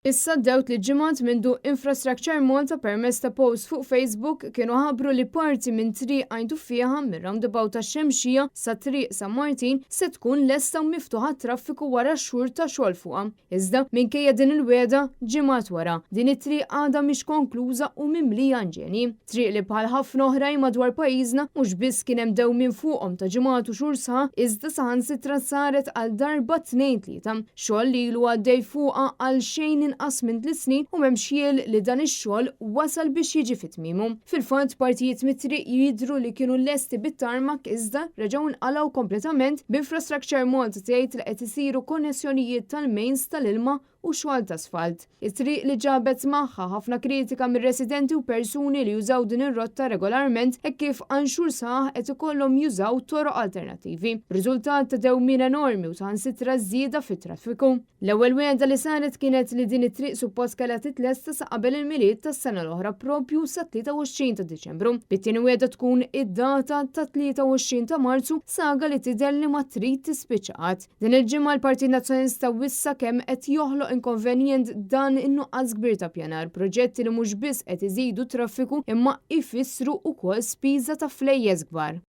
Issa għaddew tliet ġimgħat mindu Infrastructure Malta permezz ta' post fuq Facebook kienu ħabbru li parti minn Triq Għajn Tuffieħa mir-roundabout tax-Xemxija sa Triq San Martin se tkun lesta u miftuħa għat-traffiku wara xhur ta' xogħol fuqha. Iżda, minkejja din il-wegħda, ġimgħat wara, din it-triq għadha mhix konkluża u mimlija inġenji. Triq li bħal ħafna oħrajn madwar pajjiżna mhux biss kien hemm dewmien fuqhom ta' ġimgħat u xhur sħaħ iżda saħansitra saret għal darba tnejn tlieta. Xogħol li ilu għaddej fuqha għal xejn inqas minn tliet snin u m'hemmx ħjiel li dan ix-xogħol wasal biex jiġi fi tmiemu. Fil-fatt, partijiet mit-triq jidhru li kienu lesti bit-tarmac iżda reġgħu nqalgħu kompletament, b'Infrastructure Malta tgħid li qed isiru konnessjonijiet tal-mains tal-ilma u xogħol t'asfalt. It-triq li ġabet magħha ħafna kritika mir-residenti u persuni li jużaw din ir-rotta regolarment hekk kif għal xhur sħaħ qed ikollhom jużaw toroq alternattivi, b'riżultat ta' dewmien enormi u saħansitra żieda fit-traffiku. L-ewwel wegħda li saret kienet li din it-triq suppost kellha titlesta sa qabel il-Milied tas-sena l-oħra proprju sat-23 ta' Diċembru, bit-tieni wegħda tkun id-data tat-23 ta' Marzu, saga li tidher li ma trid tispiċċa qatt. Din il-ġimgħa l-Partit Nazzjonalista wissa kemm qed joħloq inkonvenjent dan in-nuqqas kbir ta' pjanar, proġetti li mhux biss qed iżidu t-traffiku imma jfissru wkoll spiża ta' flejjes kbar.